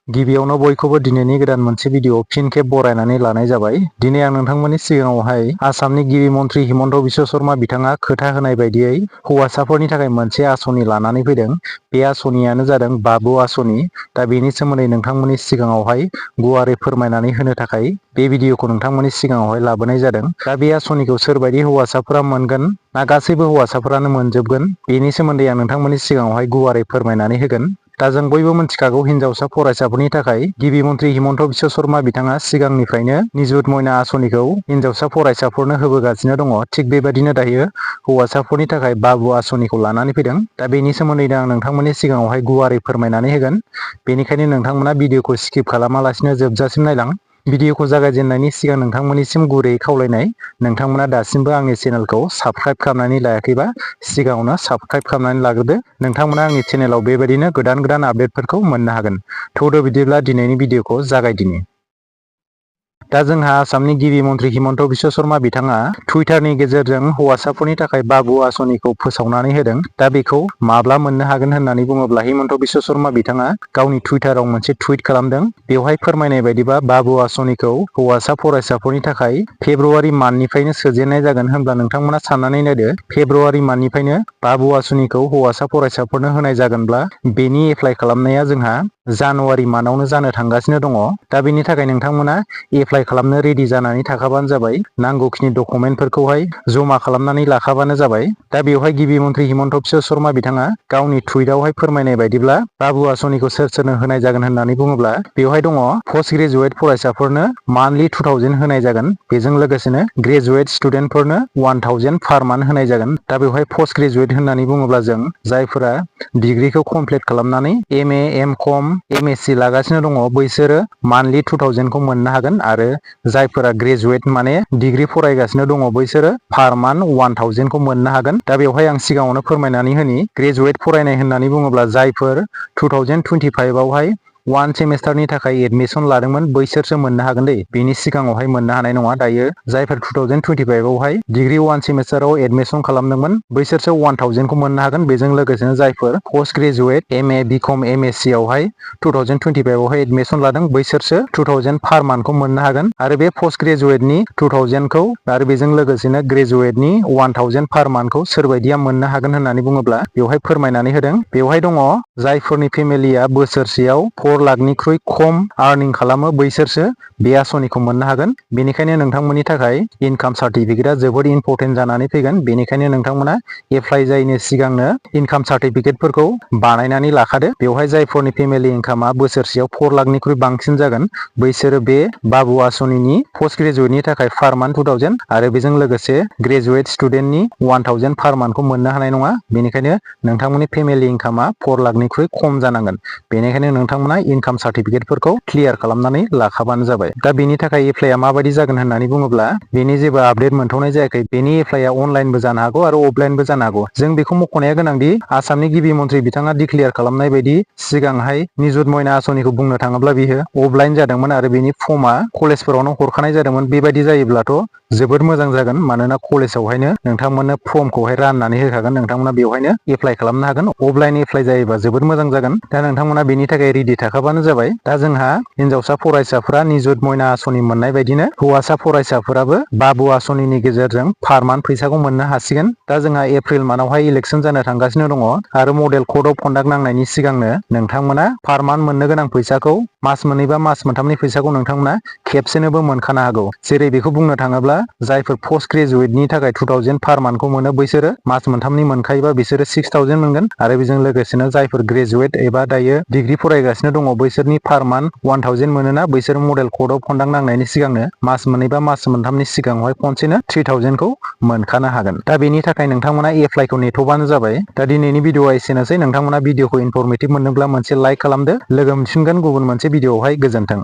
गिबियावनो बयखौबो दिनैनि गोदान मोनसे भिडिअ फिन खेब बरायनानै लानाय जाबाय। दिनै आं नोंथांमोननि सिगाङावहाय आसामनि गिबि मन्त्रि हिमन्त बिश्व शर्मा बिथाङा खोथा होनाय बायदियै हौवासाफोरनि थाखाय मोनसे आसनि लानानै फैदों। बे आसनियानो जादों बाबु आसनि। दा बेनि सोमोन्दै नोंथांमोननि सिगाङावहाय गुवारै फोरमायनानै होनो थाखाय बे भिडिअखौ नोंथांमोननि सिगाङावहाय लाबोनाय जादों। दा बे आसनिखौ सोरबायदि हौवासाफोरा मोनगोन ना गासैबो हौवासाफोरानो मोनजोबगोन, बेनि सोमोन्दै आं नोंथांमोननि सिगाङावहाय गुवारै फोरमायनानै होगोन। दा जों बयबो मिथिखागौ हिन्जावसा फरायसाफोरनि थाखाय गिबि मन्त्रि हिमन्त बिश्व शर्मा बिथाङा सिगांनिफ्रायनो निजुत मयना आसनिखौ हिन्जावसा फरायसाफोरनो होबोगासिनो दङ। थिग बेबायदिनो दायो हौवासाफोरनि थाखाय बाबु आसनिखौ लानानै फैदों। दा बेनि सोमोन्दैनो आं नोंथांमोननि सिगाङावहाय गुवारै फोरमायनानै होगोन। बेनिखायनो नोंथांमोना भिडिअखौ स्किप खालामालासिनो जोबजासिम नायलां। भिडिअखौ जागायजेननायनि सिगां नोंथांमोननिसिम गुरैयै खावलायनाय, नोंथांमोना दासिमबो आंनि चेनेलखौ साबस्क्राइब खालामनानै लायाखैबा सिगाङावनो साबस्क्राइब खालामनानै लाग्रोदो। नोंथांमोना आंनि चेनेलाव बेबायदिनो गोदान आपडेटफोरखौ मोननो हागोन। थौदो बिदिब्ला दिनैनि भिडिअखौ जागायदिनि। दा जोंहा आसामनि गिबि मन्त्रि हिमन्त बिश्व शर्मा बिथाङा टुइटारनि गेजेरजों हौवासाफोरनि थाखाय बाबु आसनिखौ फोसावनानै होदों। दा बेखौ माब्ला मोननो हागोन होननानै बुङोब्ला हिमन्त बिश्व शर्मा बिथाङा गावनि टुइटाराव मोनसे टुइट खालामदों। बेवहाय फोरमायनाय बायदिबा बाबु आसनिखौ हौवासा फरायसाफोरनि थाखाय फेब्रुवारि मान्थनिफ्रायनो सोजेननाय जागोन। होनब्ला नोंथांमोना साननानै नायदो, फेब्रुवारि मान्थनिफ्रायनो बाबु आसनिखौ हौवासा फरायसाफोरनो होनाय जागोनब्ला बेनि एप्लाइ खालामनाया जोंहा जानुवारि मान्थआवनो जानो थांगासिनो दङ। दा बेनि थाखाय नोंथांमोना एप्लाइ खालामनो रेडि जानानै थाखाबानो जाबाय। नांगौखिनि डकुमेन्टफोरखौहाय जमा खालामनानै लाखाबानो जाबाय। दा बेवहाय गिबि मन्त्रि हिमन्त बिश्व शर्मा बिथाङा गावनि टुइटआवहाय फोरमायनाय बायदिब्ला बाबु आसनिखौ सोर सोरनो होनाय जागोन होननानै बुङोब्ला बेवहाय दङ पस्ट ग्रेजुवेट फरायसाफोरनो मान्थलि 2000 होनाय जागोन। बेजों लोगोसेनो ग्रेजुवेट स्टुडेन्टफोरनो 1000 पार मान्थ होनाय जागोन। दा बेवहाय पस्ट ग्रेजुवेट होननानै बुङोब्ला जों जायफोरा डिग्रिखौ कमप्लिट खालामनानै MA, MCom, MSc लागासिनो दङ बैसोरो मान्थलि 2000 खौ मोननो हागोन। आरो जायफोरा ग्रेजुवेट माने डिग्रि फरायगासिनो दङ बैसोरो पार मान्थ 1000 खौ मोननो हागोन। दा बेवहाय आं सिगाङावनो फोरमायनानै होनि, ग्रेजुवेट फरायनाय होननानै बुङोब्ला जायफोर 2025 आवहाय 1 सेमिस्टारनि थाखाय एडमिसन लादोंमोन बैसोरसो मोननो हागोन दै। बेनि सिगाङावहाय मोननो हानाय नङा। दायो जायफोर 2025 आवहाय डिग्रि 1 सेमिस्टाराव एडमिसन खालामदोंमोन बैसोरसो 1000 खौ मोननो हागोन। बेजों लोगोसेनो जायफोर post graduate MA, BCom, MSc आवहाय 2025 आवहाय एडमिसन लादों बैसोरसो 2000 पार मान्थखौ मोननो हागोन। आरो बे पस्ट ग्रेजुवेटनि 2000 खौ आरो बेजों लोगोसेनो ग्रेजुवेटनि 1000 पार मान्थखौ सोरबायदिया मोननो हागोन होननानै बुङोब्ला बेवहाय फोरमायनानै होदों। बेवहाय दङ जायफोरनि फेमिलिया बोसोरसेयाव 4 लाखनिख्रुइ खम आर्निं खालामो बैसोरसो बे आसनिखौ मोननो हागोन। बेनिखायनो नोंथांमोननि थाखाय इनकाम सार्टिफिकेटआ जोबोद इम्परटेन्ट जानानै फैगोन। बेनिखायनो नोंथांमोना एप्लाइ जायैनि सिगांनो इनकाम सार्टिफिकेटफोरखौ बानायनानै लाखादो। बेवहाय जायफोरनि फेमिलि इनकामा बोसोरसेयाव 4 लाखनिख्रुइ बांसिन जागोन बैसोरो बे बाबु आसनिनि पस्ट ग्रेजुवेटनि थाखाय पार मान्थ 2000 आरो बेजों लोगोसे ग्रेजुवेट स्टुडेन्टनि 1000 पार मान्थखौ मोननो हानाय नङा। बेनिखायनो नोंथांमोननि फेमिलि इनकामा 4 लाखनिख्रुइ खम जानांगोन। बेनिखायनो नोंथांमोना इनकाम सार्टिफिकेटफोरखौ क्लियार खालामनानै लाखाबानो जाबाय। दा बेनि थाखाय एप्लाइआ माबायदि जागोन होननानै बुङोब्ला बेनि जेबो आपडेट मोनथ'नाय जायाखै। बेनि एप्लाइआ अनलाइनबो जानो हागौ आरो अफलाइनबो जानो हागौ। जों बेखौ मख'नाया गोनांदि आसामनि गिबि मन्त्रि बिथाङा डिक्लेयार खालामनाय बायदि सिगांहाय निजुत मयना आसनिखौ बुंनो थाङोब्ला बियो अफलाइन जादोंमोन आरो बेनि फर्मआ कलेजफोरावनो हरखानाय जादोंमोन। बेबायदि जायोब्लाथ' जोबोद मोजां जागोन। मानोना कलेजावहायनो नोंथांमोननो फर्मखौहाय राननानै होखागोन। नोंथांमोना बेवहायनो एप्लाइ खालामनो हागोन। अफलाइन एप्लाइ जायोबा जोबोद मोजां जागोन। दा नोंथांमोना बेनि थाखाय रेडि थाखाबानो जाबाय। दा जोंहा हिन्जावसा फरायसाफोरा निजुत मयना आसनि मोननाय बायदिनो हौवासा फरायसाफोराबो बाबु आसनिनि गेजेरजों पार मान्थ फैसाखौ मोननो हासिगोन। दा जोंहा एप्रिल मान्थआवहाय इलेक्सन जानो थांगासिनो दङ आरो मडेल कड अफ कन्डाक्ट नांनायनि सिगांनो नोंथांमोना पार मान्थ मोननो गोनां फैसाखौ मास मोननै बा मास मोनथामनि फैसाखौ नोंथांमोना खेबसेनोबो मोनखानो हागौ। जेरै बेखौ बुंनो थाङोब्ला जायफोर पस्ट ग्रेजुवेटनि थाखाय 2000 पार मान्थखौ मोनो बैसोरो मास मोनथामनि मोनखायोबा बिसोरो 6000 मोनगोन। आरो बेजों लोगोसेनो जायफोर ग्रेजुवेट एबा दायो डिग्रि फरायगासिनो दङ बैसोरनि पार मान्थ 1000 मोनोना बैसोर मडेल कड अफ कन्डाक्ट नांनायनि सिगांनो मास मोननै बा मास मोनथामनि सिगाङावहाय खनसेनो 3000 खौ मोनखानो हागोन। दा बेनि थाखाय नोंथांमोना एप्लाइखौ नेथ'बानो जाबाय। दा दिनैनि भिडिअआ एसेनोसै। नोंथांमोना भिडिअखौ इनफरमेटिभ मोनदोंब्ला मोनसे लाइक खालामदो। लोगो मोनफिनगोन गुबुन मोनसे भिडिअआवहाय। गोजोन्थों।